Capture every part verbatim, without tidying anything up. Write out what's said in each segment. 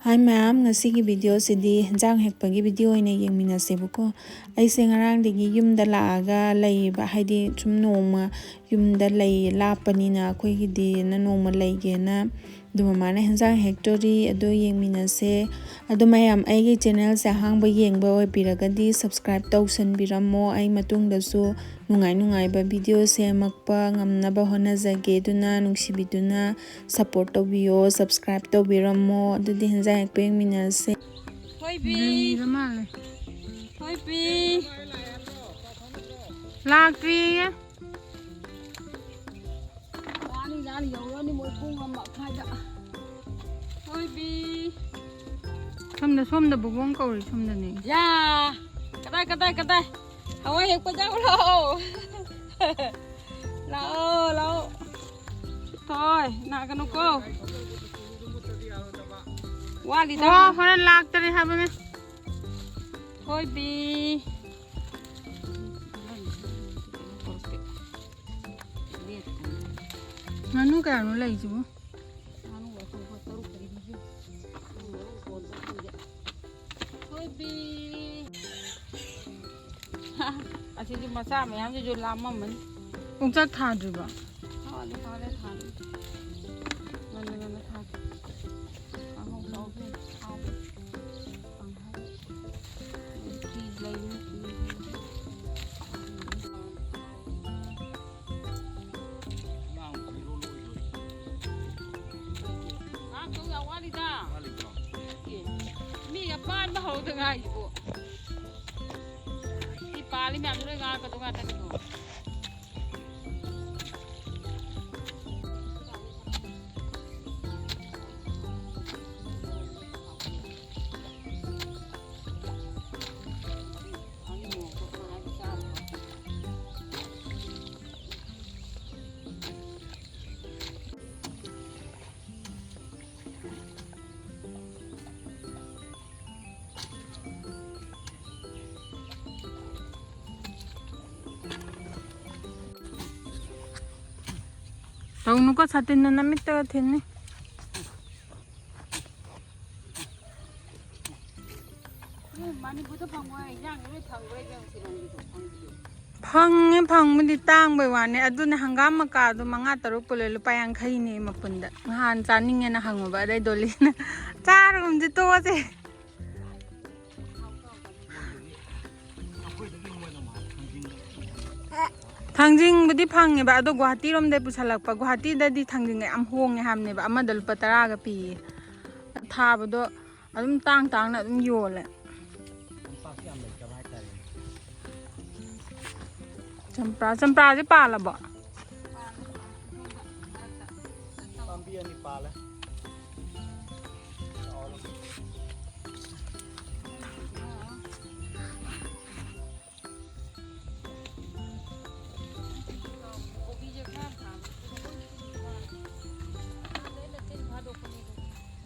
ꯍꯥꯏ ꯃꯌꯥꯝ, ꯉꯁꯤꯒꯤ ꯚꯤꯗꯤꯑꯣꯁꯤꯗꯤ ꯍꯦꯟꯖꯥꯡ ꯍꯦꯛꯄꯒꯤ ꯚꯤꯗꯤꯑꯣ ꯑꯣꯏꯅ ꯌꯦꯡꯃꯤꯟꯅꯁꯦꯕꯀꯣ꯫ ꯑꯩꯁꯦ ꯉꯔꯥꯡꯗꯒꯤ ꯌꯨꯝꯗ ꯂꯥꯛꯑꯒ ꯂꯩꯌꯦꯕ, ꯍꯥꯏꯗꯤ ꯁꯨꯝ ꯅꯣꯡꯃ ꯌꯨꯝꯗ ꯂꯩ ꯂꯥꯞꯄꯅꯤꯅ ꯑꯩꯈꯣꯏꯒꯤꯗꯤꯅ ꯅꯣꯡꯃ ꯂꯩꯒꯦꯅ꯫ ꯑꯗꯨ ꯃꯃꯥꯅ ꯍꯦꯟꯖꯥꯡ ꯍꯦꯛꯇꯣꯔꯤ, ꯑꯗꯨ ꯌꯦꯡꯃꯤꯟꯅꯁꯦ꯫ ꯑꯗꯣ ꯃꯌꯥꯝ, ꯑꯩꯒꯤ ꯆꯦꯅꯦꯜꯁꯦ ꯑꯍꯥꯡꯕ ꯌꯦꯡꯕ ꯑꯣꯏꯕꯤꯔꯒꯗꯤ ꯁꯕꯁꯀ꯭ꯔꯥꯏꯕ ꯇꯧꯁꯟꯕꯤꯔꯝꯃꯣ꯫ ꯑꯩ ꯃꯇꯨꯡꯗꯁꯨ ꯅꯨꯡꯉꯥꯏ ꯅꯨꯡꯉꯥꯏꯕ ꯚꯤꯗꯤꯑꯣ ꯁꯦꯝꯃꯛꯄ ꯉꯝꯅꯕ ꯍꯣꯠꯅꯖꯒꯦ꯫ ꯑꯗꯨꯅ ꯅꯨꯡꯁꯤꯕꯤꯗꯨꯅ ꯁꯞꯄꯣꯔꯠ ꯇꯧꯕꯤꯌꯣ, ꯁꯕꯁꯀ꯭ꯔꯥꯏꯕ ꯇꯧꯕꯤꯔꯝꯃꯣ꯫ ꯑꯗꯨꯗꯤ ꯍꯦꯟꯖꯥꯡ ꯍꯦꯛꯄ ꯌꯦꯡꯃꯤꯟꯅꯁꯦ꯫ ꯊꯣꯏꯕꯤ꯫ ꯂꯩꯔ ꯃꯥꯜꯂꯦ꯫ ꯊꯣꯏꯕꯤ꯫ ꯂꯥꯛꯇ꯭ꯔꯤꯌꯦ꯫ ꯂꯥꯛꯑꯅꯤ, ꯂꯥꯛꯑꯅꯤ, ꯌꯧꯔꯅꯤ ꯃꯣꯏ ꯄꯨꯡ ꯑꯃ ꯃꯈꯥꯏꯗ꯫ ꯊꯣꯏꯕꯤ꯫ ꯁꯣꯝꯗ, ꯁꯣꯝꯗ ꯕꯣꯕꯣꯡ ꯀꯧꯔꯤ, ꯁꯣꯝꯗꯅꯦ꯫ ꯌꯥ! ꯀꯗꯥꯏ, ꯀꯗꯥꯏ, ꯀꯗꯥꯏ? ꯍꯋꯥꯏ ꯍꯦꯛꯄ ꯆꯠꯂꯨ ꯂꯥꯛꯑꯣ꯫ ꯂꯥꯛꯑꯣ, ꯂꯥꯛꯑꯣ꯫ ꯊꯣꯏ, ꯅꯥꯒꯅꯨꯀꯣ꯫ ꯋꯥꯠꯂꯤꯗ꯫ ꯑꯣ, ꯍꯣꯔꯦꯟ ꯂꯥꯛꯇꯔꯦ ꯍꯥꯏꯕꯅꯦ꯫ ꯊꯣꯏꯕꯤ꯫ ꯉꯥꯅꯨ ꯀꯌꯥꯅꯣ ꯂꯩꯁꯤꯕꯨ? ꯊꯣꯏꯕꯤ꯫ ꯑꯁꯤꯁꯨ ꯃꯆꯥ ꯃꯌꯥꯝꯁꯤꯁꯨ ꯂꯥꯝꯃꯝꯃꯅꯤ꯫ ꯄꯨꯡꯆꯥꯛ ꯊꯥꯗ꯭ꯔꯤꯕꯣ? ꯊꯥꯗꯦ, ꯊꯥꯗꯦ, ꯊꯥꯗꯦ꯫ ꯉꯟꯅ, ꯉꯟꯅ ꯊꯥꯗꯦ꯫ ꯀꯥꯡꯍꯧ ꯆꯥꯎꯕ ꯍꯥꯎꯕ꯫ ꯀꯥꯡꯍꯧ꯫ ꯐꯤ ꯂꯩꯕꯅꯤ, ꯐꯤ꯫ ꯉꯥ ꯆꯧ ꯌꯥꯝ ꯋꯥꯠꯂꯤꯗ꯫ ꯋꯥꯠꯂꯤꯕ꯭ꯔꯣ? ꯑꯦ, ꯃꯤꯒ ꯄꯥꯟꯕ ꯍꯧꯗ ꯉꯥꯏꯔꯤꯕꯣ꯫ ꯁꯤ ꯄꯥꯜꯂꯤ ꯃꯌꯥꯝꯗꯣ ꯂꯣꯏ ꯉꯥ ꯀꯗꯧ ꯉꯥꯛꯇꯅꯤꯀꯣ꯫ ꯇꯧꯅꯨꯀꯣ, ꯁꯥꯇꯤꯟꯅ ꯅꯃꯤꯠꯇꯒ ꯊꯤꯟꯅꯤ꯫ ꯃꯅꯤꯄꯨꯔꯗ ꯐꯪꯕ ꯏꯟꯖꯥꯡꯁꯦ ꯂꯣꯏ ꯐꯪꯕ꯭ꯔꯥ ꯏꯕꯦꯝꯃ ꯁꯤꯂꯣꯡꯒꯤꯗꯣ ꯐꯪꯕꯗꯤ? ꯐꯪꯉꯦ, ꯐꯪꯕꯗꯤ ꯇꯥꯡꯕꯩ ꯋꯥꯅꯤ꯫ ꯑꯗꯨꯅ ꯍꯪꯒꯥꯝ ꯃꯀꯥꯗꯣ ꯃꯉꯥ ꯇꯔꯨꯛ ꯄꯨꯜꯂꯦ, ꯂꯨꯄꯥ ꯌꯥꯡꯈꯩꯅꯦ ꯃꯄꯨꯟꯗ꯫ ꯅꯍꯥꯟ ꯆꯥꯅꯤꯡꯉꯦꯅ ꯍꯪꯉꯨꯕ, ꯑꯗꯩ ꯗꯣꯂꯤꯅ "ꯆꯥꯔꯒꯨꯝꯁꯦ, ꯇꯣꯛꯑꯁꯦ"꯫ ꯊꯥꯡꯖꯤꯡꯕꯨꯗꯤ ꯐꯪꯉꯦꯕ, ꯑꯗꯣ ꯒꯨꯍꯥꯇꯤꯔꯣꯝꯗꯩ ꯄꯨꯁꯜꯂꯛꯄ꯫ ꯒꯨꯍꯥꯇꯤꯗꯗꯤ ꯊꯥꯡꯖꯤꯡꯒ ꯌꯥꯝ ꯍꯣꯡꯉꯦ ꯍꯥꯏꯕꯅꯦꯕ, ꯑꯃꯗ ꯂꯨꯄꯥ ꯇꯔꯥꯒ ꯄꯤꯌꯦ꯫ ꯊꯥꯕꯗꯣ ꯑꯗꯨꯝ ꯇꯥꯡ ꯇꯥꯡꯅ ꯑꯗꯨꯝ ꯌꯣꯜꯂꯦ꯫ ꯆꯝꯄ꯭ꯔꯥ, ꯆꯝꯄ꯭ꯔꯥꯁꯦ ꯄꯥꯜꯂꯕꯣ? ꯄꯥꯝꯕꯤ ꯑꯅꯤ ꯄꯥꯜꯂꯦ꯫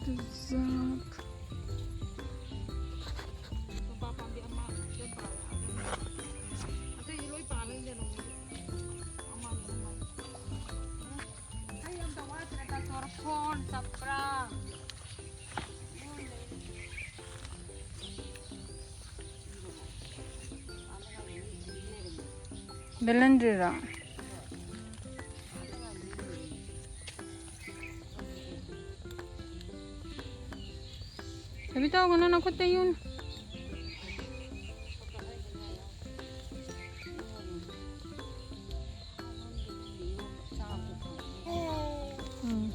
ꯆꯨꯖꯥꯛ꯫ ꯅꯨꯄꯥ ꯄꯥꯝꯕꯤ ꯑꯃ ꯑꯗꯨꯝ ꯄꯥꯜꯂꯦ꯫ ꯑꯇꯩꯗꯤ ꯂꯣꯏ ꯄꯥꯜꯂꯦ ꯂꯣꯡꯒꯤꯗꯤ꯫ ꯑꯃ ꯑꯅꯤ ꯑꯍꯨꯝ ꯃꯔꯤ꯫ ꯍꯩ ꯑꯝꯇ ꯋꯥꯠꯇ꯭ꯔꯦ꯫ ꯗꯥꯛꯇꯔ ꯐꯣꯟ, ꯆꯝꯄ꯭ꯔꯥ꯫ ꯕꯦꯂꯟꯗ꯭ꯔꯤꯔꯣ? ꯊꯣꯏꯕꯤ, ꯇꯧꯒꯅꯨ, ꯅꯈꯨꯠꯇ ꯌꯨꯅꯨ꯫ ꯎꯝ꯫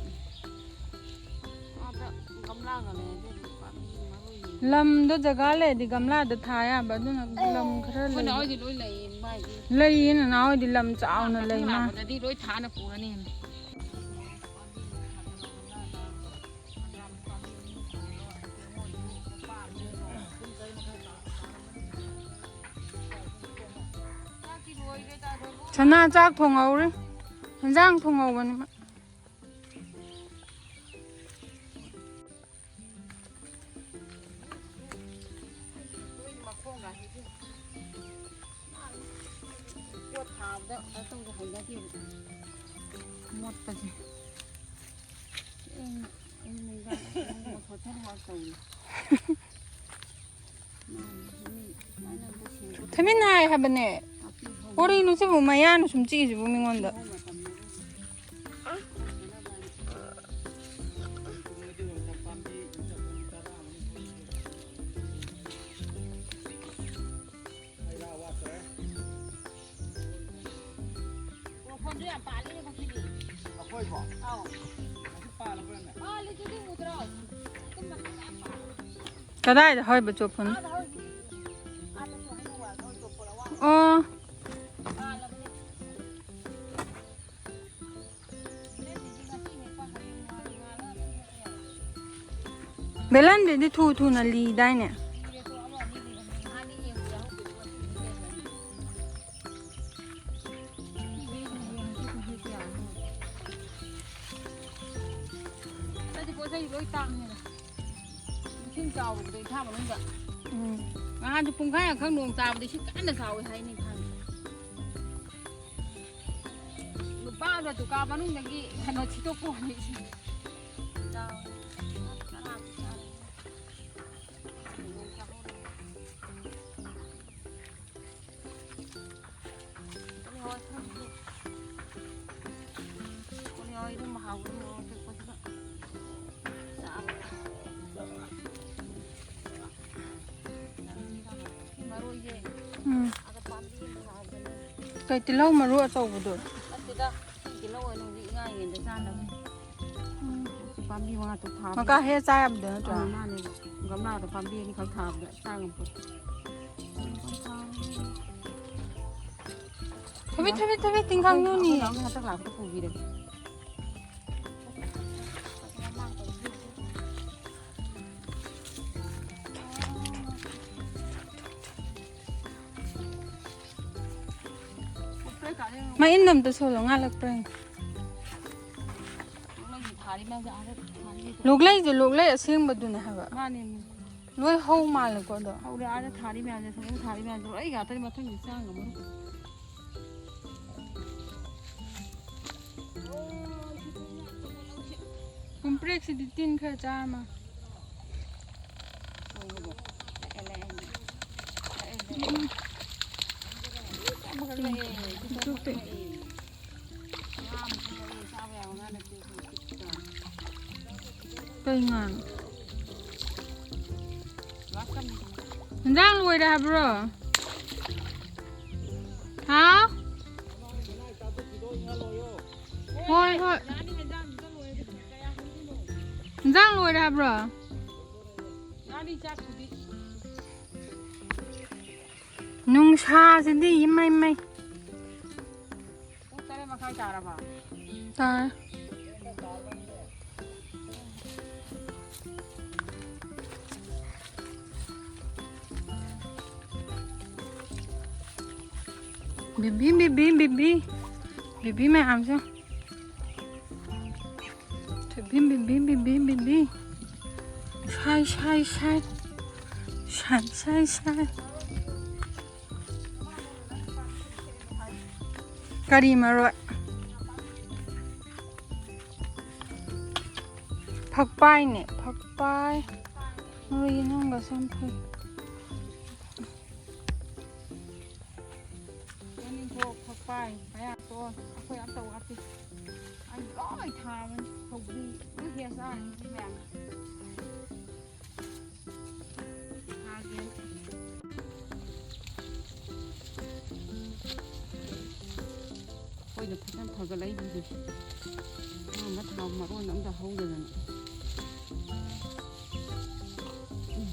ꯂꯝꯗꯣ ꯖꯒꯥ ꯂꯩꯔꯗꯤ ꯒꯝꯂꯥꯗ ꯊꯥ ꯌꯥꯕ, ꯑꯗꯨꯅ ꯂꯝ ꯈꯔ ꯑꯩꯈꯣꯏ ꯂꯩ꯫ ꯅꯅꯥꯎꯗꯤ ꯂꯣꯏ ꯂꯩꯌꯦ ꯃꯥꯏꯗꯤ꯫ ꯂꯩꯌꯦ, ꯅꯅꯥꯎ ꯍꯣꯏꯗꯤ ꯂꯝ ꯆꯥꯎꯅ ꯃꯊꯪ ꯂꯩ ꯃꯥ꯫ ꯂꯥꯛꯄꯗꯗꯤ ꯂꯣꯏ ꯊꯥꯅ ꯄꯨꯔꯅꯤ꯫ ꯁꯅꯥ ꯆꯥꯛ ꯊꯣꯡꯍꯧꯔꯤ꯫ ꯍꯦꯟꯖꯥꯡ ꯊꯣꯡꯍꯧꯕꯅꯤ ꯃꯥ꯫ ꯄꯣꯠ ꯊꯥꯕꯗ ꯀꯩꯅꯣ ꯇꯧꯕ ꯍꯩꯅꯗꯦꯕ꯫ ꯃꯣꯠꯄꯁꯦ꯫ ꯑꯩꯅ, ꯑꯩꯅ ꯏꯟꯖꯥꯡ ꯑꯅꯧꯕ ꯍꯣꯇꯦꯜ ꯋꯥꯛ ꯇꯧꯔꯤ꯫ ꯊꯣꯏꯃꯤꯟ ꯍꯥꯏ ꯍꯥꯏꯕꯅꯦ꯫ ꯀꯣꯔꯤꯅꯣ ꯁꯤꯕꯨ ꯃꯌꯥꯅ ꯁꯨꯝ ꯆꯤꯛꯏꯁꯤꯕꯨ ꯃꯤꯉꯣꯟꯗ? ꯀꯗꯥꯏꯗ ꯍꯧꯔꯤꯕ ꯆꯣꯔꯐꯣꯟ? ꯑꯣ꯫ ꯕꯦꯂꯟꯗꯨꯗꯤ ꯊꯨ ꯊꯨꯅ ꯂꯤꯗꯥꯏꯅꯦ? ꯍꯟꯗꯛꯇꯤ ꯄꯣꯠ ꯆꯩ ꯂꯣꯏ ꯇꯥꯡꯉꯦꯗ꯫ ꯏꯁꯤꯡ ꯆꯥꯎꯕꯗꯣ ꯏꯝꯐꯥꯜ ꯃꯅꯨꯡꯗ꯫ ꯎꯝ꯫ ꯅꯍꯥꯟꯁꯨ ꯄꯨꯡꯈꯥꯏ ꯑꯃꯈꯛ ꯅꯣꯡ ꯇꯥꯕꯗ ꯏꯁꯤꯡ ꯀꯟꯅ ꯆꯥꯎꯋꯦ ꯍꯥꯏꯅꯤ ꯏꯝꯐꯥꯜꯗ꯫ ꯂꯨꯄꯥ ꯑꯃ ꯗꯨꯀꯥꯟ ꯃꯅꯨꯡꯗꯒꯤ ꯀꯩꯅꯣ ꯊꯤꯗꯣꯛꯄ ꯋꯥꯅꯤ ꯏꯁꯤꯡ꯫ ꯆꯥꯎꯋꯦ꯫ ꯅꯣꯡ ꯇꯥꯍꯧꯔꯦ꯫ ꯎꯝ꯫ ꯀꯩ ꯇꯤꯜꯍꯧ ꯃꯔꯨ ꯑꯆꯧꯕꯗꯣ? ꯅꯠꯇꯦꯗ, ꯁꯤ ꯇꯤꯜꯍꯧ ꯑꯣꯏꯅ ꯍꯧꯖꯤꯛ ꯏꯉꯥ ꯏꯉꯦꯟꯗ ꯆꯥꯅꯕꯅꯤ꯫ ꯎꯝ꯫ ꯁꯤ ꯄꯥꯝꯕꯤ ꯃꯉꯥ ꯇꯔꯨꯛ ꯊꯥꯕ꯫ ꯃꯀꯥ ꯍꯦꯛ ꯆꯥ ꯌꯥꯕꯗꯣ ꯅꯠꯇ꯭ꯔꯣ? ꯑꯥ, ꯃꯥꯅꯦ꯫ ꯒꯝꯂꯥꯗ ꯄꯥꯝꯕꯤ ꯑꯅꯤꯈꯛ ꯊꯥꯕꯗ ꯆꯥ ꯉꯝꯄꯣꯠꯇꯦ꯫ ꯊꯕꯤ, ꯊꯕꯤ, ꯊꯕꯤ, ꯇꯤꯡꯈꯪ ꯌꯣꯟꯅꯤ꯫ ꯑꯩꯈꯣꯏ ꯅꯥꯎꯅ ꯍꯟꯗꯛ ꯂꯥꯛꯄꯗ ꯄꯨꯕꯤꯔꯒꯦ꯫ ꯃꯩ ꯏꯟ ꯑꯝꯇ ꯁꯣꯜꯂꯣ, ꯉꯥꯜꯂꯛꯄ꯭ꯔꯥ ꯌꯦꯡꯒꯦ꯫ ꯊꯥꯔꯤ ꯃꯌꯥꯝꯁꯦ ꯑꯥꯗ ꯊꯥꯔꯤ꯫ ꯂꯣꯛꯂꯩꯁꯦ ꯂꯣꯛꯂꯩ ꯑꯁꯦꯡꯕꯗꯨꯅꯦ ꯍꯥꯏꯕ꯫ ꯃꯥꯅꯦ꯫ ꯂꯣꯏ ꯍꯧ ꯃꯥꯜꯂꯦꯀꯣ ꯑꯗꯣ꯫ ꯍꯧꯔꯦ, ꯑꯥꯗ ꯊꯥꯔꯤ ꯃꯌꯥꯝꯁꯦ, ꯁꯣꯝꯗ ꯊꯥꯔꯤ ꯃꯌꯥꯝꯁꯦ ꯂꯣꯏ ꯉꯥꯛꯇꯅꯤ, ꯃꯊꯪꯗꯤ ꯆꯥ ꯉꯝꯃꯔꯣꯏ꯫ ꯀꯨꯝꯄ꯭ꯔꯦꯛꯁꯤꯗꯤ ꯇꯤꯟ ꯈꯔ ꯆꯥꯔ ꯃꯥꯜꯂꯦ꯫ ꯀꯩ ꯉꯥꯅꯣ? ꯏꯟꯖꯥꯡ ꯂꯣꯏꯔꯦ ꯍꯥꯏꯕ꯭ꯔꯣ? ꯍꯥꯎ? ꯍꯣꯏ, ꯍꯣꯏ꯫ ꯏꯟꯖꯥꯡ ꯂꯣꯏꯔꯦ ꯍꯥꯏꯕ꯭ꯔꯣ? ꯅꯨꯡꯁꯥꯁꯤꯗꯤ ꯏꯃꯩ ꯃꯩ꯫ ꯄꯨꯡ ꯇꯔꯦꯠ ꯃꯈꯥꯏ ꯇꯥꯔꯕ? ꯇꯥꯔꯦ꯫ ꯕꯤꯕꯤ, ꯕꯤꯕꯤ, ꯕꯤꯕꯤ꯫ ꯕꯤꯕꯤ ꯃꯌꯥꯝꯁꯦ꯫ ꯕꯤꯕꯤ, ꯕꯤꯕꯤ, ꯕꯤꯕꯤ, ꯕꯤꯕꯤ꯫ ꯁꯥꯏ, ꯁꯥꯏ, ꯁꯥꯏ꯫ ꯁꯥꯏ, ꯁꯥꯏ, ꯁꯥꯏ꯫ ꯀꯔꯤ ꯃꯔꯣꯏ? ꯐꯛꯄꯥꯏꯅꯦ, ꯐꯛꯄꯥꯏ꯫ ꯃꯔꯣꯏ ꯌꯦꯅꯥꯡꯒꯁꯨ ꯌꯥꯝ ꯐꯩ꯫ ꯇꯣꯅꯤꯡꯈꯣꯛ, ꯐꯛꯄꯥꯏ, ꯃꯌꯥꯝ ꯇꯣ ꯑꯩꯈꯣꯏ ꯑꯝꯇ ꯋꯥꯠꯇꯦ꯫ ꯑꯩ ꯂꯣꯏ ꯊꯥꯕꯅꯤ꯫ ꯁꯧꯒ꯭ꯔꯤ ꯂꯣꯏ ꯍꯦꯛ ꯆꯥꯔꯅꯤ ꯁꯤ ꯃꯌꯥꯝ꯫ ꯊꯥꯒꯦ꯫ ꯑꯩꯈꯣꯏꯅ ꯐꯖꯅ ꯐꯒꯠꯂꯛꯏꯁꯤꯡꯁꯦ꯫ ꯑꯍꯥꯟꯕ ꯊꯥꯎ ꯃꯔꯣꯟ ꯑꯝꯇ ꯍꯧꯗꯗꯅ꯫ ꯎꯝ꯫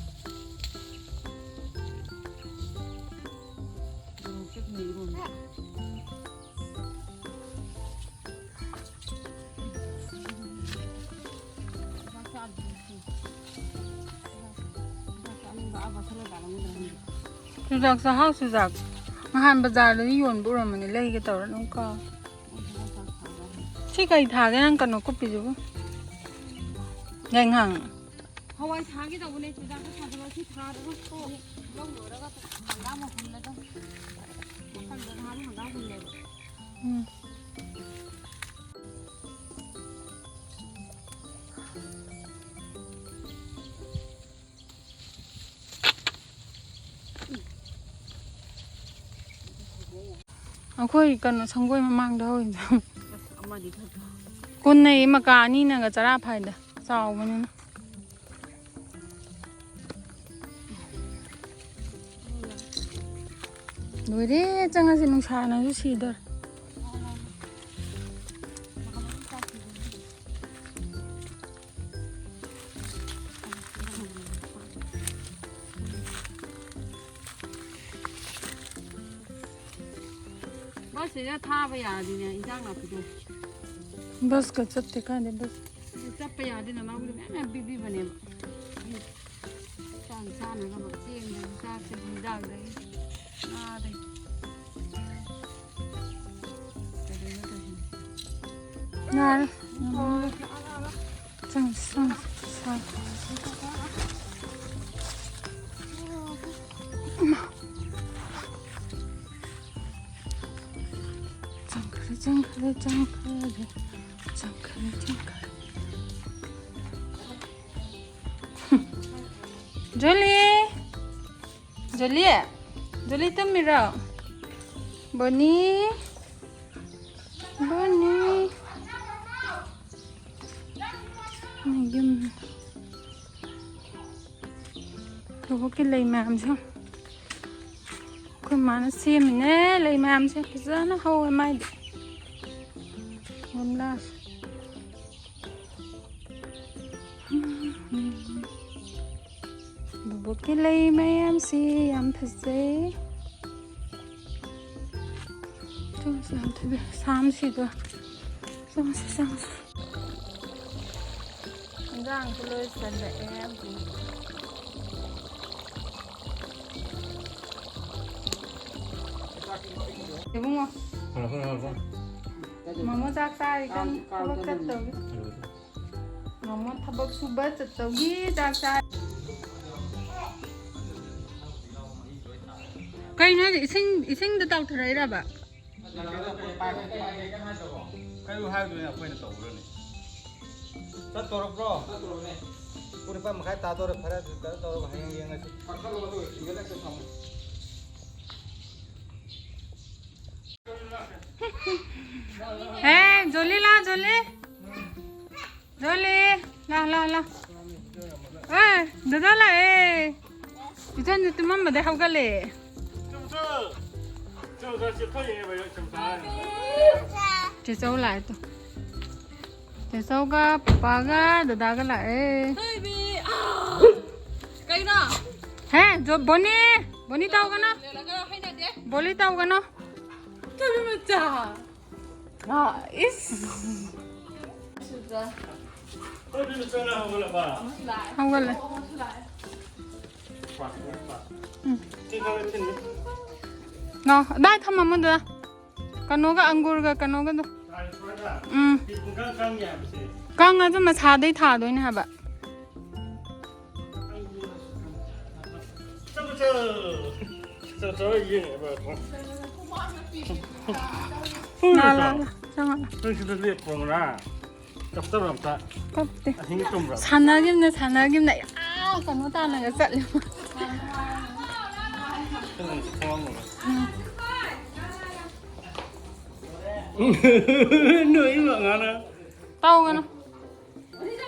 ꯃꯣꯔꯣꯛꯁꯦ ꯐꯩ ꯏꯔꯣꯟꯕ꯫ ꯆꯨꯖꯥꯛ ꯆꯥꯛꯍꯥꯎ ꯆꯨꯖꯥꯛ꯫ ꯅꯍꯥꯟ ꯕꯖꯥꯔꯗꯗꯤ ꯌꯣꯟꯕ ꯎꯔꯝꯕꯅꯤ, ꯂꯩꯒꯦ ꯇꯧꯔ ꯑꯗꯨꯝ ꯀꯥꯎ꯫ ꯁꯤ ꯀꯩ ꯊꯥꯒꯦ ꯅꯪ ꯀꯩꯅꯣ ꯀꯨꯞꯄꯤꯁꯤꯕꯨ? ꯌꯥꯏꯉꯪ꯫ ꯍꯋꯥꯏ ꯊꯥꯒꯦ ꯇꯧꯕꯅꯦ, ꯆꯨꯖꯥꯛꯇꯣ ꯊꯥꯗꯣꯛꯑꯣ꯫ ꯁꯤ ꯊꯥꯔꯒ ꯂꯧ ꯂꯣꯏꯔꯒ ꯍꯪꯒꯥꯝ ꯑꯃꯨꯛ ꯍꯨꯜꯂꯗꯝ꯫ ꯃꯊꯪꯗ ꯅꯍꯥꯟ ꯍꯪꯒꯥꯝ ꯍꯨꯜꯂꯦꯕ꯫ ꯎꯝ꯫ ꯑꯩꯈꯣꯏ ꯀꯩꯅꯣ ꯁꯪꯒꯣꯏ ꯃꯃꯥꯡꯗ ꯍꯧꯔꯤꯗꯣ꯫ ꯑꯃꯗꯤ ꯈꯔ ꯀꯨꯟꯅꯩ ꯃꯀꯥ ꯑꯅꯤꯅꯒ ꯆꯔꯥ ꯐꯥꯏꯗ, ꯆꯥꯎꯕꯅꯤꯅ꯫ ꯂꯣꯏꯔꯦ, ꯆꯪꯉꯁꯤ, ꯅꯨꯡꯁꯥꯅꯁꯨ ꯁꯤꯗꯣꯔꯦ꯫ ꯕꯁꯁꯤꯗ ꯊꯥꯕ ꯌꯥꯔꯗꯤꯅꯦ, ꯏꯟꯖꯥꯡ ꯅꯥꯄꯤꯗꯣ꯫ ꯕꯁꯀ ꯆꯠꯇꯦ, ꯀꯥꯏꯗꯩ ꯕꯁ? ꯑꯗꯨ ꯆꯠꯄ ꯌꯥꯔꯗꯤ ꯅꯅꯥꯎꯒꯤꯗꯣ ꯃꯌꯥꯝ ꯃꯌꯥꯝ ꯄꯤꯕꯤꯕꯅꯦꯕ꯫ ꯆꯥꯛ ꯆꯥꯅꯅꯕ ꯆꯦꯡꯗꯒꯤ, ꯆꯥꯛꯇꯒꯤ, ꯍꯤꯟꯖꯥꯡꯗꯒꯤ, ꯉꯥꯗꯒꯤ꯫ ꯀꯩꯗꯧꯅꯣ ꯇꯧꯏꯁꯤꯅ? ꯌꯥꯔꯦ꯫ ꯆꯪꯁꯤ, ꯆꯪꯁꯤ꯫ ꯆꯪꯈ꯭ꯔꯦ, ꯆꯪꯈ꯭ꯔꯦ, ꯆꯪꯈ꯭ꯔꯦ꯫ ꯆꯪꯈ꯭ꯔꯦ, ꯆꯪꯈ꯭ꯔꯦ꯫ ꯖꯨꯂꯤ! ꯖꯨꯂꯤ! ꯖꯨꯂꯤ ꯇꯨꯝꯃꯤꯔꯣ? ꯕꯣꯅꯤ! ꯕꯣꯅꯤ! ꯌꯨꯝ꯫ ꯂꯧꯕꯨꯛꯀꯤ ꯂꯩ ꯃꯌꯥꯝꯁꯦ꯫ ꯑꯩꯈꯣꯏ ꯃꯥꯅ ꯁꯦꯝꯃꯤꯅꯦ ꯂꯩ ꯃꯌꯥꯝꯁꯦ꯫ ꯐꯖꯅ ꯍꯧꯋꯦ ꯃꯥꯏꯗꯤ꯫ ꯒꯝꯂꯥꯁꯦ꯫ ꯂꯧꯕꯨꯛꯀꯤ ꯂꯩ ꯃꯌꯥꯝꯁꯤ ꯌꯥꯝ ꯐꯖꯩ꯫ ꯆꯪꯁꯤ, ꯌꯥꯝ ꯐꯖꯩ꯫ ꯁꯥꯝꯁꯤꯗꯣ꯫ ꯆꯪꯁꯤ, ꯆꯪꯁꯤ꯫ ꯏꯟꯖꯥꯡꯁꯨ ꯂꯣꯏꯁꯜꯂꯛꯑꯦ ꯍꯧꯖꯤꯛ꯫ ꯏꯕꯨꯡꯉꯣ꯫ ꯃꯥꯃꯣ ꯆꯥꯛ ꯆꯥꯔꯤ ꯀꯟꯅ ꯊꯕꯛ ꯆꯠꯇꯧꯔꯤ꯫ ꯃꯥꯃꯣ ꯊꯕꯛ ꯁꯨꯕ ꯆꯠꯇꯧꯒꯤ ꯆꯥꯛ ꯆꯥꯔꯤ꯫ ꯀꯩꯅꯣ ꯍꯥꯏꯁꯦ? ꯏꯁꯤꯡ, ꯏꯁꯤꯡꯗ ꯇꯥꯎꯊꯔꯛꯏꯔꯕ? ꯀꯩꯅꯣ ꯍꯥꯏꯗꯣꯏꯅꯦ ꯑꯩꯈꯣꯏꯅ ꯇꯧꯔꯅꯤ꯫ ꯆꯠꯇꯧꯔꯕ꯭ꯔꯣ? ꯄꯨꯡ ꯅꯤꯄꯥꯟ ꯃꯈꯥꯏ ꯇꯥꯗꯧꯔꯦ꯫ ꯐꯔꯦ, ꯑꯗꯨ ꯀꯩꯅꯣ ꯇꯧꯔꯒ ꯍꯌꯦꯡ ꯌꯦꯡꯉꯁꯤ꯫ ꯍꯦ, ꯖꯣꯂꯤ ꯂꯥ, ꯖꯣꯂꯤ꯫ ꯖꯣꯂꯤ, ꯂꯥ, ꯂꯥ, ꯂꯥ꯫ ꯑꯦ, ꯗꯗꯥ ꯂꯥꯛꯑꯦ꯫ ꯏꯆꯟꯁꯦ ꯇꯨꯝꯃꯝꯕꯗꯩ ꯍꯧꯒꯠꯂꯦ꯫ ꯆꯦꯆꯧ ꯂꯥꯛꯑꯦ ꯇꯨ꯫ ꯆꯦꯆꯧꯒ ꯄꯄꯥꯒ ꯗꯗꯥꯒ ꯂꯥꯛꯑꯦ꯫ ꯀꯩꯅꯣ? ꯍꯦ, ꯖꯣ-, ꯕꯣꯅꯤ! ꯕꯣꯅꯤ ꯇꯧꯒꯅꯣ꯫ ꯕꯣꯅꯤ ꯇꯧꯒꯅꯣ꯫ ꯊꯣꯏꯕꯤ ꯃꯆꯥ꯫ ꯉꯥ, ꯏꯁ꯫ ꯍꯧꯒꯠꯂꯦ꯫ ꯎꯝ꯫ ꯅꯣ, ꯑꯗꯥꯏ ꯊꯝꯃꯝꯃꯣ ꯗꯗꯥ꯫ ꯀꯩꯅꯣꯒ ꯑꯪꯒꯨꯔꯒ ꯀꯩꯅꯣꯒꯗꯣ꯫ ꯎꯝ꯫ ꯀꯪꯉꯁꯨ ꯃꯁꯥꯗꯩ ꯊꯥꯗꯣꯏꯅꯦ ꯍꯥꯏꯕ꯫ ꯂꯥ, ꯂꯥ, ꯂꯥ, ꯆꯪꯉꯛꯑꯣ꯫ ꯅꯪ ꯁꯤꯗ ꯂꯦꯞꯄꯣ ꯉꯔꯥꯡ꯫ ꯀꯞꯇꯕ꯭ꯔꯥ ꯑꯝꯇ? ꯀꯞꯇꯦ꯫ ꯑꯍꯤꯡ ꯇꯨꯝꯕ꯭ꯔꯥ? ꯁꯥꯟꯅꯈꯤꯕꯅ, ꯁꯥꯟꯅꯈꯤꯕꯅ꯫ ꯑꯥ, ꯀꯩꯅꯣ ꯇꯥꯅꯒ ꯆꯠꯂꯦ꯫ ꯎꯝ꯫ ꯅꯣꯏ ꯃꯉꯥꯅ꯫ ꯇꯧꯒꯅꯨ꯫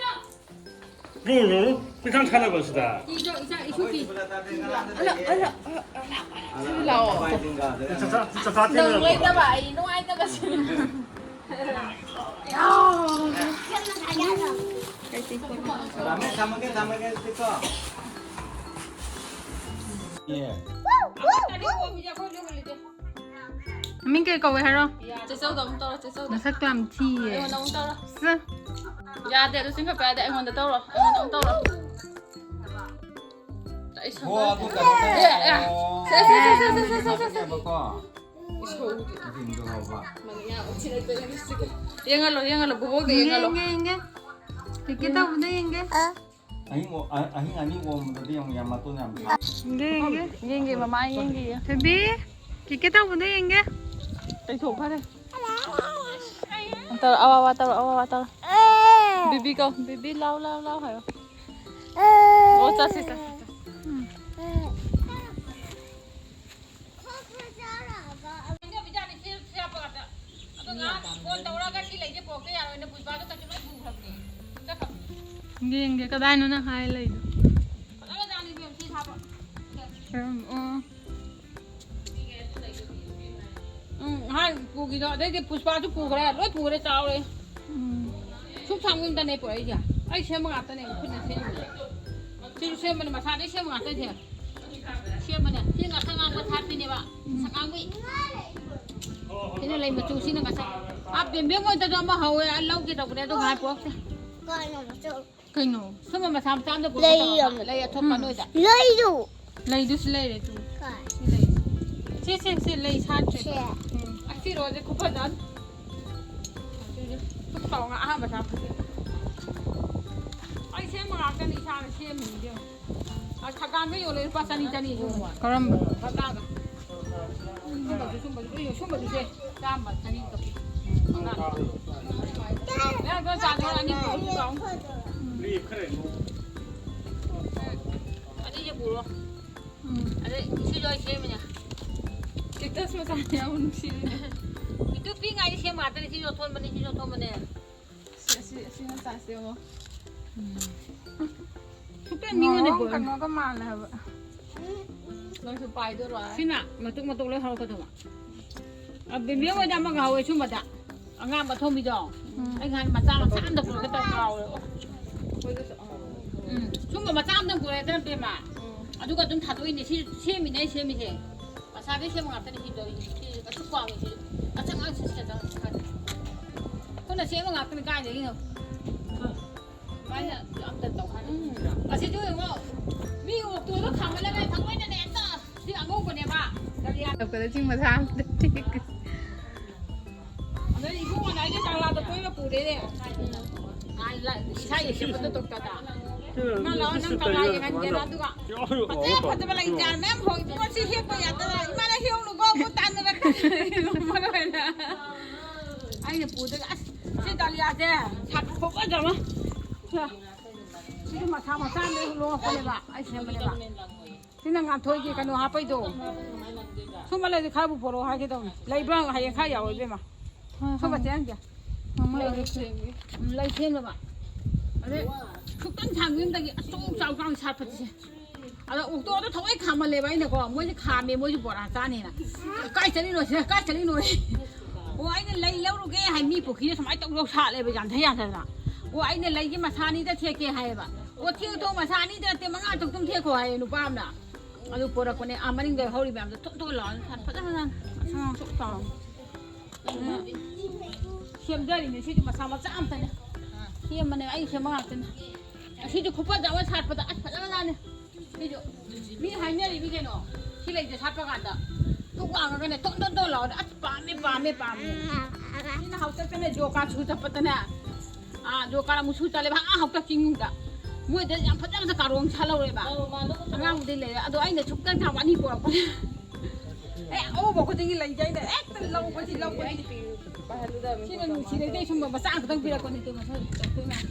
ꯄꯨꯡ ꯄꯨꯡꯈꯥꯡ ꯁꯥꯟꯅꯕꯁꯤꯗ꯫ ꯂꯥꯛꯑꯣ꯫ ꯆꯥꯛꯆꯥ-, ꯆꯥꯛꯆꯥ ꯅꯪ ꯊꯦꯡꯅꯔꯕꯣ? ꯂꯩꯇꯕ ꯑꯩ ꯅꯨꯡꯉꯥꯏꯇꯕꯁꯤ꯫ ꯊꯝꯃꯒꯦ, ꯊꯝꯃꯒꯦ, ꯑꯗꯨꯗꯤꯀꯣ꯫ ꯃꯃꯤꯡ ꯀꯩ ꯀꯧꯋꯦ ꯍꯥꯏꯔꯣ? ꯆꯦꯆꯧꯗ ꯑꯃꯨꯛ ꯇꯧꯔꯣ, ꯆꯦꯆꯧꯗ꯫ ꯃꯁꯛꯇꯣ ꯌꯥꯝ ꯊꯤꯌꯦ꯫ ꯑꯩꯉꯣꯟꯗ ꯑꯃꯨꯛ ꯇꯧꯔꯣ꯫ ꯁꯦ꯫ ꯌꯥꯗꯦ, ꯑꯗꯨ ꯆꯤꯡꯈꯠꯄ ꯌꯥꯗꯦ꯫ ꯑꯩꯉꯣꯟꯗ ꯇꯧꯔꯣ, ꯑꯩꯉꯣꯟꯗ ꯑꯃꯨꯛ ꯇꯧꯔꯣ꯫ ꯑꯩ ꯍꯣ, ꯁꯝꯕꯜ-, ꯑꯗꯨ ꯀꯩꯅꯣ ꯑꯦ, ꯑꯦ꯫ ꯇꯧꯔꯣ꯫ ꯁꯦ, ꯁꯦ, ꯁꯦ꯫ ꯍꯥꯞꯄꯅꯦꯕꯀꯣ꯫ ꯏꯁꯧꯗꯤ꯫ ꯏꯁꯤꯡꯗꯣ ꯍꯥꯎꯕ꯫ ꯃꯅꯤꯡ ꯌꯥꯝ ꯊꯤꯅ ꯇꯧꯔꯤꯁꯤꯒ꯫ ꯌꯦꯡꯍꯜꯂꯣ, ꯌꯦꯡꯍꯜꯂꯣ, ꯕꯣꯕꯣꯛꯇ ꯌꯦꯡꯍꯜꯂꯣ꯫ ꯌꯦꯡꯒꯦ, ꯌꯦꯡꯒꯦ꯫ ꯀꯤꯀꯤ ꯇꯧꯕꯗ ꯌꯦꯡꯒꯦ꯫ ꯑꯍꯤꯡ ꯑꯣ-, ꯑ-, ꯑꯍꯤꯡ ꯑꯅꯤ ꯑꯣꯝꯕꯗꯗꯤ ꯌꯦꯡꯉꯨ, ꯌꯥꯝ ꯃꯇꯣꯟ ꯌꯥꯝ ꯁꯥ-, ꯌꯦꯡꯒꯦ, ꯌꯦꯡꯒꯦ꯫ ꯌꯦꯡꯒꯦ, ꯃꯃꯥ ꯌꯦꯡꯒꯦ꯫ ꯊꯣꯏꯕꯤ, ꯀꯤꯀꯤ ꯇꯧꯕꯗ ꯌꯦꯡꯒꯦ꯫ ꯇꯩꯊꯣꯛꯈ꯭ꯔꯦ꯫ ꯇꯧꯔꯣ, ꯑꯋꯥ, ꯑꯋꯥ ꯇꯧꯔꯣ, ꯑꯋꯥ, ꯑꯋꯥ ꯇꯧꯔꯣ꯫ ꯕꯤꯕꯤ ꯀꯧ, ꯕꯤꯕꯤ ꯂꯥꯎ, ꯂꯥꯎ, ꯂꯥꯎ ꯍꯥꯏꯌꯣ꯫ ꯑꯣ, ꯆꯠꯁꯤ, ꯆꯠꯁꯤ, ꯆꯠꯁꯤ꯫ ꯎꯝ꯫ ꯈꯣꯛ ꯈꯔ ꯆꯥꯔꯒ꯫ ꯑꯗꯣ ꯉꯥ ꯀꯗꯥꯏꯅꯣ ꯅꯪ ꯍꯥꯏ ꯂꯩꯗꯣ? ꯀꯔꯝ-, ꯑꯣ꯫ ꯎꯝ, ꯍꯥꯏ ꯄꯨꯒꯤꯗꯣ, ꯑꯗꯩꯗꯤ ꯄꯨꯁꯄꯥꯁꯨ ꯄꯨꯈ꯭ꯔꯦ, ꯂꯣꯏ ꯄꯨꯈ꯭ꯔꯦ, ꯆꯥꯎꯔꯦ꯫ ꯎꯝ꯫ ꯁꯨꯝ ꯁꯥꯡꯕ ꯑꯝꯇꯅꯦ ꯄꯨꯔꯛꯏꯁꯦ꯫ ꯑꯩ ꯁꯦꯝꯕ ꯉꯥꯛꯇꯅꯦ, ꯈꯨꯠꯅ ꯁꯦꯝꯃꯤꯁꯦ꯫ ꯁꯤꯁꯨ ꯁꯦꯝꯕꯅꯦ, ꯃꯁꯥꯗꯩ ꯁꯦꯝꯕ ꯉꯥꯛꯇꯅꯦ꯫ ꯁꯦꯝꯕꯅꯦ꯫ ꯁꯤ ꯉꯁꯥꯏ ꯉꯥꯡꯕ ꯊꯥꯠꯄꯤꯅꯦꯕ꯫ ꯉꯁꯥꯏ ꯉꯥꯡꯕꯤ꯫ ꯁꯤꯅ ꯂꯩ ꯃꯆꯨ, ꯁꯤꯅ ꯉꯁꯥꯏ꯫ ꯑꯥ, ꯕꯦꯝꯕꯦꯝ ꯍꯣꯏꯗꯁꯨ ꯑꯃ ꯍꯧꯋꯦ, ꯑꯥ, ꯂꯧꯒꯦ ꯇꯧꯕꯅꯦ, ꯑꯗꯨ ꯉꯥꯏ ꯄꯣꯔꯛꯇꯦ꯫ ꯀꯥꯏꯅꯣ ꯃꯆꯨ? ꯀꯩꯅꯣ? ꯁꯨꯝꯕ ꯃꯆꯥ ꯃꯆꯥ ꯑꯝꯗ ꯄꯨꯔꯛꯑꯣ ꯂꯩ ꯇꯧꯔꯒ꯫ ꯑꯃ꯫ ꯂꯩ ꯑꯊꯣꯠꯄ ꯎꯝ꯫ ꯅꯣꯏꯗ꯫ ꯂꯩꯗꯨ꯫ ꯂꯩꯗꯨꯁꯨ ꯂꯩꯔꯦ, ꯇꯨ꯫ ꯀꯥꯏ? ꯁꯤ ꯂꯩ꯫ ꯁꯤ, ꯁꯤ, ꯁꯤ, ꯂꯩ ꯁꯥꯠꯇ꯭ꯔꯦ꯫ ꯁꯦ꯫ ꯎꯝ꯫ ꯑꯁꯤ ꯔꯣꯁꯁꯦ ꯈꯨꯐꯖ ꯑꯃ꯫ ꯁꯨꯝ ꯇꯧꯔꯒ ꯑꯍꯥꯟꯕ ꯁꯥꯠꯄꯁꯦ꯫ ꯑꯩ ꯁꯦꯝꯕ ꯉꯥꯛꯇꯅꯤ, ꯏꯁꯥꯅ ꯁꯦꯝꯃꯤꯅꯤ ꯏꯕꯦꯝꯃ꯫ ꯑ, ꯊꯒꯥꯟꯒ ꯌꯣꯜꯂꯦ ꯂꯨꯄꯥ ꯆꯅꯤ, ꯆꯅꯤ ꯁꯨꯝꯕ꯫ ꯀꯔꯝꯕ? ꯒꯝꯂꯥꯒ꯫ ꯁꯨꯝꯕꯁꯨ, ꯁꯨꯝꯕꯁꯨ ꯂꯣꯏ ꯌꯣꯜꯂꯦ꯫ ꯁꯨꯝꯕꯁꯨ ꯁꯦ꯫ ꯆꯥꯝꯃ, ꯆꯅꯤ ꯇꯧ꯫ ꯒꯝꯂꯥ꯫ ꯅꯪ ꯑꯗꯣ ꯆꯥ ꯂꯣꯟ ꯑꯅꯤ ꯄꯨꯔꯛꯑꯣ, ꯄꯨꯔꯛꯑꯣ꯫ ꯑꯅꯤꯁꯦ ꯄꯨꯔꯣ꯫ ꯎꯝ꯫ ꯑꯗꯩ ꯁꯤꯁꯨ ꯑꯩ ꯁꯦꯝꯃꯤꯅꯦ꯫ ꯀꯦꯛꯇꯁ ꯃꯆꯥ ꯌꯥꯝ ꯅꯨꯡꯁꯤꯕꯅꯦ꯫ ꯄꯤꯛꯇ꯭ꯔꯨ ꯄꯤꯛꯏꯉꯩꯗ ꯁꯦꯝꯕ ꯉꯥꯛꯇꯅꯤ꯫ ꯁꯤꯁꯨ ꯑꯊꯣꯟꯕꯅꯤ, ꯁꯤꯁꯨ ꯑꯊꯣꯟꯕꯅꯦ꯫ ꯁꯤ, ꯑꯁꯤ, ꯑꯁꯤ ꯃꯆꯥꯁꯦ ꯌꯦꯡꯉꯣ꯫ ꯎꯝ꯫ ꯍꯦꯛꯇ ꯃꯤꯉꯣꯟꯗ ꯉꯧꯔꯣꯛ ꯀꯣꯏ-, ꯀꯩꯅꯣꯒ ꯃꯥꯜꯂꯦ ꯍꯥꯏꯕ꯫ ꯅꯣꯏꯁꯨ ꯄꯥꯏꯗꯣꯏꯔꯣ? ꯁꯤꯅ ꯃꯇꯨꯝ ꯃꯇꯨꯝ ꯂꯣꯏ ꯍꯧꯔꯛꯀꯗꯧꯕ꯫ ꯑ, ꯕꯦꯝꯕꯦꯝ ꯍꯣꯏꯗ ꯑꯃ ꯉꯥꯍꯧꯋꯦ ꯁꯨꯝꯕꯗ꯫ ꯑꯉꯥꯡꯕ ꯑꯊꯣꯟꯕꯤꯗꯣ꯫ ꯎꯝ꯫ ꯑꯩ ꯉꯍꯥꯟ ꯃꯆꯥ ꯃꯆꯥ ꯑꯝꯗ ꯄꯨꯔꯛꯀꯦ ꯇꯧꯔ ꯀꯥꯎꯔꯦ꯫ ꯑꯣ꯫ ꯎꯝ꯫ ꯁꯨꯝꯕ ꯃꯆꯥ ꯑꯝꯗꯪ ꯄꯨꯔꯛꯑꯦꯗꯅ ꯕꯦꯝꯃ꯫ ꯎꯝ꯫ ꯑꯗꯨꯒ ꯑꯗꯨꯝ ꯊꯥꯗꯣꯛꯏꯅꯦ꯫ ꯁꯤ ꯁꯦꯝꯃꯤꯅꯦ, ꯑꯩ ꯁꯦꯝꯃꯤꯁꯦ꯫ ꯃꯁꯥꯗꯩ ꯁꯦꯝꯕ ꯉꯥꯛꯇꯅꯤ ꯁꯤ ꯇꯧꯔꯤꯁꯦ꯫ ꯁꯤ ꯀꯩꯁꯨ ꯄꯥꯝꯃꯦ ꯁꯤ꯫ ꯀꯆꯪ ꯉꯥꯛ ꯁꯤ ꯀꯆꯪ ꯉꯥꯛ꯫ ꯑꯩꯈꯣꯏꯅ ꯁꯦꯝꯕ ꯉꯥꯛꯇꯅꯤ ꯀꯥꯏꯗꯒꯤꯅꯣ꯫ ꯑꯗꯨꯃꯥꯏꯅ ꯑꯝꯇ ꯇꯧꯍꯟꯅꯤꯡꯗ꯭ꯔꯥ? ꯑꯁꯤꯁꯨ ꯌꯦꯡꯉꯣ꯫ ꯃꯤ ꯑꯣꯛꯇꯣꯗꯣ ꯈꯥꯝꯒꯠꯂꯒ ꯊꯑꯣꯏꯅꯅꯦ ꯍꯦꯛꯇ ꯁꯤ ꯑꯉꯧꯕꯅꯦꯕ꯫ ꯇꯧꯔꯛꯄꯗ ꯆꯤꯡ ꯃꯁꯥ ꯑꯝꯇ ꯇꯦꯛ-꯫ ꯑꯗꯩ ꯏꯕꯨꯡꯉꯣꯅ ꯑꯩꯒꯤ ꯀꯪꯂꯥꯗ ꯀꯣꯏꯕ ꯄꯨꯔꯦꯅꯦ꯫ ꯏꯁꯥꯒꯤ ꯁꯦꯝꯕꯗꯣ ꯇꯧꯗꯅ꯫ ꯏꯃꯥ ꯂꯥꯛꯑꯣ, ꯅꯪ ꯀꯪꯂꯥ ꯌꯦꯡꯍꯟꯒꯦꯅ꯫ ꯑꯗꯨꯒ ꯐꯖ ꯐꯖꯕ ꯂꯩ ꯆꯥꯔ ꯃꯌꯥꯝ ꯍꯧꯏ꯫ ꯏꯕꯨꯡꯉꯣ ꯁꯤ ꯍꯦꯛꯄ ꯌꯥꯗꯕ꯫ ꯏꯃꯥꯅ ꯍꯦꯛꯎꯅꯨꯀꯣ, ꯃꯨꯠ ꯇꯥꯟꯅꯔꯛꯀꯅꯤ꯫ ꯃꯔꯨ ꯑꯣꯏꯅ ꯑꯩꯅ ꯄꯨꯗꯣꯏ꯫ ꯑꯁ, ꯁꯤ ꯗꯥꯂꯤꯌꯥꯁꯦ ꯁꯥꯠꯄ ꯈꯨꯐꯖ ꯑꯃ꯫ ꯁꯤꯁꯨ ꯃꯁꯥ ꯃꯆꯥ ꯑꯃ ꯂꯣꯡꯉꯛꯄꯅꯦꯕ, ꯑꯩ ꯁꯦꯝꯕꯅꯦꯕ꯫ ꯁꯤꯅ ꯉꯥꯟꯊꯣꯏꯒꯤ ꯀꯩꯅꯣ ꯍꯥꯞꯄꯩꯗꯣ꯫ ꯁꯨꯝꯕ ꯂꯩꯔꯗꯤ ꯈꯔꯕꯨ ꯄꯣꯔꯛꯑꯣ ꯍꯥꯏꯒꯦ ꯇꯧꯅꯤ꯫ ꯂꯩꯕ꯭ꯔꯥ? ꯍꯌꯦꯡ ꯈꯔ ꯌꯥꯎꯋꯦ ꯏꯕꯦꯝꯃ꯫ ꯍꯣꯏ, ꯁꯨꯝꯕ ꯍꯣꯏ꯫ ꯆꯦꯔꯪꯁꯦ꯫ ꯎꯝ, ꯂꯩ ꯁꯦꯝꯅꯕ꯫ ꯑꯗꯩ ꯈꯤꯇꯪ ꯁꯥꯡꯕ ꯌꯨꯝꯗꯒꯤ ꯑꯆꯧ ꯆꯥꯎ ꯆꯥꯎ ꯁꯥꯠꯄꯁꯦ꯫ ꯑꯗꯣ ꯑꯣꯛꯇꯣꯗꯣ ꯊꯑꯣꯏ ꯈꯥꯝꯃꯜꯂꯦꯕ ꯑꯩꯅꯀꯣ, ꯃꯣꯏꯁꯦ ꯈꯥꯝꯃꯦ, ꯃꯣꯏꯁꯨ ꯕꯣꯔꯥ ꯆꯥꯅꯦꯅ꯫ "ꯀꯥꯏ ꯆꯠꯂꯤꯅꯣ ꯁꯤꯅ, ꯀꯥꯏ ꯆꯠꯂꯤꯅꯣ?" ꯑꯣ, ꯑꯩꯅ ꯂꯩ ꯂꯧꯔꯨꯒꯦ ꯍꯥꯏ, ꯃꯤ ꯄꯨꯈ꯭ꯔꯤꯗ ꯁꯨꯃꯥꯏꯅ ꯇꯧ ꯇꯧ ꯁꯥꯠꯂꯦꯕ, ꯌꯥꯟꯊ ꯌꯥꯟꯊꯗꯅ꯫ "ꯑꯣ, ꯑꯩꯅ ꯂꯩꯒꯤ ꯃꯁꯥ ꯑꯅꯤꯗ ꯊꯦꯛꯀꯦ" ꯍꯥꯏꯌꯦꯕ꯫ "ꯑꯣ, ꯊꯦꯛꯎ ꯊꯦꯛꯎ, ꯃꯁꯥ ꯑꯅꯤꯗ ꯅꯠꯇꯦ, ꯃꯉꯥ ꯇꯔꯨꯛ ꯇꯨꯝ ꯊꯦꯛꯈꯣ" ꯍꯥꯏꯌꯦ ꯅꯨꯄꯥ ꯑꯃꯅ꯫ ꯑꯗꯨ ꯄꯣꯔꯛꯄꯅꯦ, ꯑꯥ ꯃꯅꯤꯡꯗ ꯍꯧꯔꯤ ꯃꯌꯥꯝꯗꯣ ꯊꯣꯠ ꯊꯣꯠ ꯂꯥꯎꯔ ꯁꯥꯠ ꯐꯖꯅ ꯁꯥꯠ, ꯑꯉꯥꯡ ꯁꯨꯛ ꯆꯥꯎꯔ꯫ ꯁꯦꯝꯖꯔꯤꯅꯦ꯫ ꯁꯤꯗꯤ ꯃꯁꯥ ꯃꯆꯥ ꯑꯝꯇꯅꯦ꯫ ꯁꯦꯝꯕꯅꯦ, ꯑꯩ ꯁꯦꯝꯕ ꯉꯥꯛꯇꯅꯦ꯫ ꯑꯁꯤꯁꯨ ꯈꯨꯐꯖ ꯑꯃ ꯁꯥꯠꯄꯗ ꯑꯁ ꯐꯖꯅ ꯁꯥꯠꯂꯦ꯫ ꯁꯤꯁꯨ ꯃꯤ ꯍꯥꯏꯅꯔꯤꯅꯤ ꯀꯩꯅꯣ꯫ ꯁꯤ ꯂꯩꯁꯦ ꯁꯥꯠꯄ ꯀꯥꯟꯗ ꯊꯨꯛ ꯂꯥꯡꯉꯒꯅꯦ ꯇꯣꯟ ꯇꯣꯟ ꯇꯣꯟ ꯂꯥꯎꯔꯗꯤ ꯑꯁ ꯄꯥꯝꯃꯦ, ꯄꯥꯝꯃꯦ, ꯄꯥꯝꯃꯦ꯫ ꯁꯤꯅ ꯍꯥꯎꯇꯛꯇꯅꯦ ꯖꯣꯀꯥ ꯁꯨ ꯆꯠꯄꯗꯅꯦ꯫ ꯑꯥ, ꯖꯣꯀꯥꯔ ꯑꯃꯨꯛ ꯁꯨ ꯆꯠꯂꯦꯕ, ꯑꯥ, ꯍꯥꯎꯇꯛ ꯆꯤꯡꯗ꯫ ꯃꯣꯏꯗ ꯌꯥꯝ ꯐꯖ ꯐꯖ ꯀꯥꯔꯣꯡ ꯁꯥꯠꯍꯧꯔꯦꯕ꯫ ꯑꯉꯥꯡꯕꯨꯗꯤ ꯂꯩꯔꯦ, ꯑꯗꯣ ꯑꯩꯅ ꯁꯨꯛꯇꯪ ꯊꯥꯕ ꯑꯅꯤ ꯄꯣꯔꯛꯄꯅꯦ꯫ ꯑꯦ, ꯑꯎꯕ ꯈꯨꯗꯤꯡꯒꯤ ꯂꯩꯁꯦ ꯑꯩꯅ ꯍꯦꯛꯇ ꯂꯧꯕꯁꯤ, ꯂꯧꯕꯁꯤ꯫ ꯁꯤꯅ ꯅꯨꯡꯁꯤꯔꯛꯇꯦ, ꯁꯨꯝꯕ ꯃꯆꯥ ꯈꯛꯇꯪ ꯄꯤꯔꯛꯄꯅꯦ, ꯇꯨ ꯃꯁꯛ ꯆꯠꯇꯣꯏ ꯃꯌꯥꯝ꯫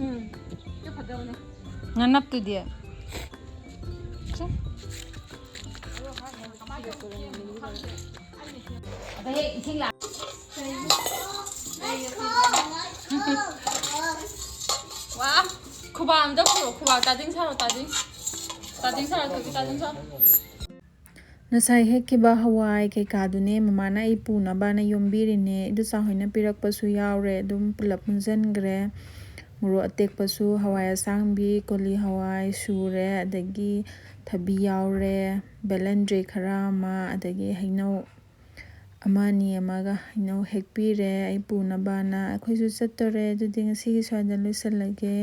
ꯎꯝ, ꯁꯤ ꯐꯖꯕꯅꯦ꯫ ꯉꯥꯅꯞꯇꯨꯗꯤ? ꯁꯦ꯫ ꯑꯗꯩ ꯏꯁꯤꯡ ꯂꯥꯛ- ꯋꯥ, ꯈꯨꯕꯥꯛ ꯑꯝꯇ ꯄꯨꯔꯛꯑꯣ, ꯈꯨꯕꯥꯛ ꯇꯥꯖꯤꯡ ꯁꯥꯔꯣ, ꯇꯥꯖꯤꯡ꯫ ꯇꯥꯖꯤꯡ ꯁꯥꯔꯣ, ꯊꯣꯏꯕꯤ, ꯇꯥꯖꯤꯡ ꯁꯥꯔꯣ꯫ ꯉꯁꯥꯏ ꯍꯦꯛꯈꯤꯕ ꯍꯋꯥꯏ ꯀꯩꯀꯥꯗꯨꯅꯦ ꯃꯃꯥꯅ ꯑꯩ ꯄꯨꯅꯕꯅ ꯌꯣꯝꯕꯤꯔꯤꯅꯦ꯫ ꯏꯗꯣꯆꯥ ꯍꯣꯏꯅ ꯄꯤꯔꯛꯄꯁꯨ ꯌꯥꯎꯔꯦ, ꯑꯗꯨꯝ ꯄꯨꯂꯞ ꯄꯨꯟꯁꯤꯟꯈ꯭ꯔꯦ꯫ ꯃꯣꯔꯣꯛ ꯑꯇꯦꯛꯄꯁꯨ, ꯍꯋꯥꯏ ꯑꯁꯥꯡꯕꯤ, ꯀꯣꯂꯤ ꯍꯋꯥꯏ ꯁꯨꯔꯦ, ꯑꯗꯒꯤ ꯊꯕꯤ ꯌꯥꯎꯔꯦ, ꯕꯦꯂꯟꯗ꯭ꯔꯤ ꯈꯔ ꯑꯃ, ꯑꯗꯒꯤ ꯍꯩꯅꯧ ꯑꯃ ꯑꯅꯤ ꯑꯃꯒ ꯍꯩꯅꯧ ꯍꯦꯛꯄꯤꯔꯦ ꯑꯩ ꯄꯨꯅꯕꯅ꯫ ꯑꯩꯈꯣꯏꯁꯨ ꯆꯠꯇꯣꯔꯦ꯫ ꯑꯗꯨꯗꯤ ꯉꯁꯤꯒꯤ ꯁ꯭ꯋꯥꯏꯗ ꯂꯣꯏꯁꯤꯜꯂꯒꯦ꯫